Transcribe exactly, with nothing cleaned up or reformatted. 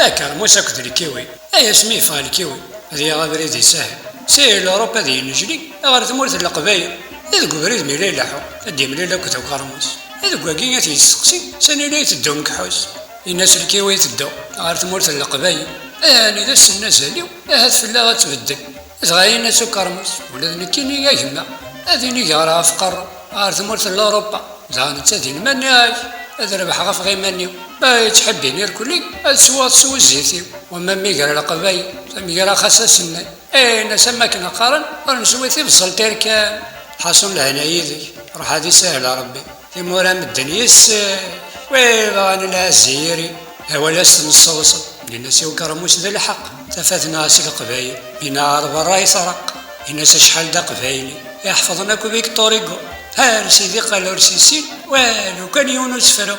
Akermus akked lkiwi. Ay asmi yeffeɣ lkiwi, ad yaɣ abrid isahel. Si l'Europe ad yennejli ɣer tmurt n Leqbayel. Deg ubrid mi la ileḥḥu, ad d-yemlil akked ukermus. Deg wagi ad t-yesteqsi sani la iteddu Mekḥus. Yenna-s lkiwi iteddu ɣer tmurt n Leqbayel. Ɛni d ass n azal-iw, ahat fell-aɣ ad tbeddel. Dɣa yenna-s ukermus, ula d nekkini a gma, ad inigeɣ ɣef qerru, ɣer tmurt n Luṛupa. Dɣa netta din ma nniɣ-ak, ad rebḥeɣ ɣef ɣiman-iw. Ma yettḥibbin irkelli, ad sweɣ s zzit-iw. Wamma miger leqbayel, tamgara xas asennan. Ayen-as am akken qqaren, ur neswi tibẓelt irkan. Ḥaṣun lehna yid-k, ruḥ ad isahel Rebbi. Timura medden yes-s, wid bɣan lɛezz yiri. Awal-as temseḍseḍ, yenna-s i ukermus d lḥeqq. Tafat-nneɣ s leqbayel, yenna ɣer berra yesreq. Yenna-s acḥal d aqbayli, iḥefḍen akk Victor Hugo. Ar sidi qal ur s-issin, walu kan yiwen usefru.